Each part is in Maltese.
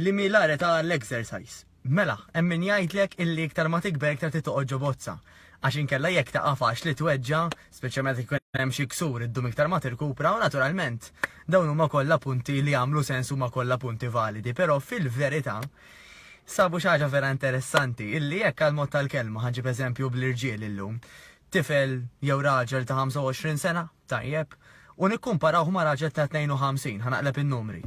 Li mhi l-għar ta' l-exercise. Mela, hemm min jgħidlek illi iktar ma tikber iktar trid toqgħod ġo bozza. Għax inkella jekk taqa' faċli tweġġa', speċjalment jekk ikun hemm xi ksur iddum iktar ma tirkupra u naturalment dawn huma kollha punti li jagħmlu sens huma kollha punti validi, però fil-verità sabu xi ħaġa vera interessanti illi jekk għall-mod tal-kelma, ħa nġib eżempju bl-irġiel illum, tifel jew raġel ta' 25 sena, Tajjeb, u nikkumparawh ma' raġel ta' 52, ħa naqleb in-numri.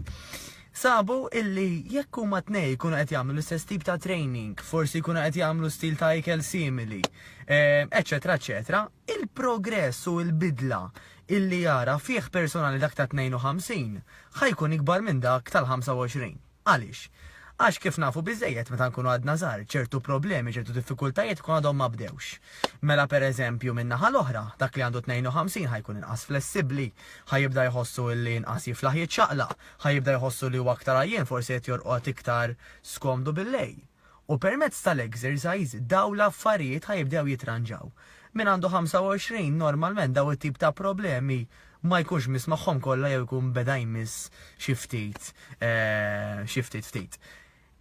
Sabu illi jekk huma tnej jkunu qed jagħmlu l-istess tip ta' training, forsi jkunu qed jagħmlu stil ta' ikel simili, eċċetera eċċetera, il-progress u l-bidla illi jara fih personali dak ta' 52 ħa jkun ikbar minn dak tal-25. Għaliex? Għax kif nafu biżżejjed meta nkunu għadna żgħar, ċertu problemi, ċertu diffikultajiet ikunu għadhom ma bdewx. Mela per eżempju min-naħa l-oħra, dak li għandu 52 ħa jkun inqas flessibbli, ħa jibda jħossu illi inqas jiflaħ jiċċaqlaq, ħa jibda jħossu li huwa aktar għajjien, forsi qed jorqod iktar skomdu bil-lejl. U permezz tal-exercise dawn l-affarijiet ħa jibdew jitranġaw. Min għandu 25 normalment dawn it-tip ta' problemi ma jkunx miss magħhom kollha jew ikun beda jmiss xi ftit xi ftit ftit.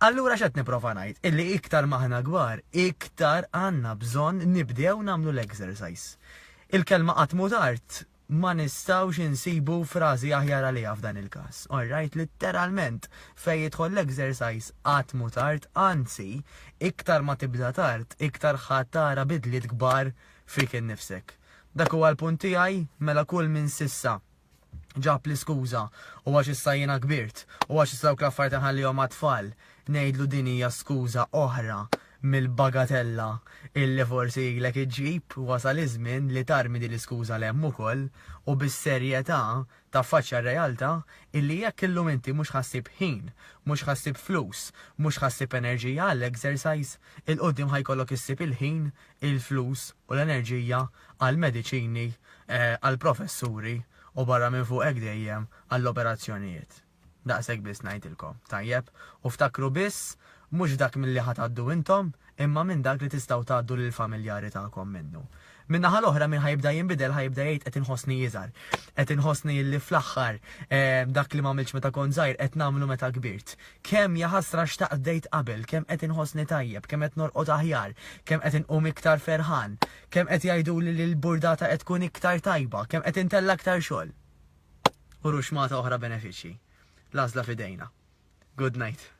Allura x'qed nipprova ngħid? Illi iktar ma aħna kbar, iktar għandna bżonn nibdew nagħmlu l-exercise. Il-kelma qatt mhu tard ma nistgħux insibu frażi aħjar għaliha f'dan il-każ. All right, litteralment fejn jidħol l-exercise qatt mhu tard, anzi, iktar ma tibda tard, iktar ħa tara bidliet kbar fik innifsek. Dak huwa l-punt tiegħi, mela kull min s'issa ġab l-iskuża u għax issa jiena kbirt u għax issa dawk l-affarijiet inħallihom għat-tfal, ngħidlu din hija skuża oħra mill-bagatella illi forsi ilek iġġib, wasal iż-żmien li tarmi din l-iskuża 'l hemm ukoll u bis-serjetà taffaċċja r-realtà illi jekk illum inti mhux ħa ssib ħin, mhux ħa ssib flus, mhux ħa ssib enerġija għall-exercise, 'il quddiem ħa jkollok issib il-ħin, il-flus u l-enerġija għall-mediċini, għall-professuri u barra minn fuq hekk dejjem għall-operazzjonijiet. Daqshekk biss ngħidilkom. Tajjeb? U ftakru biss, mhux f'dak milli ħa tgħaddu intom, imma minn dak li tistgħu tgħaddu lill-familjari tagħkom minnu. Min-naħa l-oħra min ħa jibda jinbidel ħa jibda jgħid qed inħossni iżgħar. Qed inħossni illi fl-aħħar dak li m'għamiltx meta kont żgħir qed nagħmlu meta kbirt. Kemm jaħasra xtaqt bdejt qabel, kemm qed inħossni tajjeb, kemm qed norqod aħjar, kemm qed inqum iktar ferħan, kemm qed jgħiduli li l-burdata qed tkun iktar tajba, kemm qed intella' iktar xogħol. U ruxmata oħra benefiċċji. L-għażla f'idejna. Good night.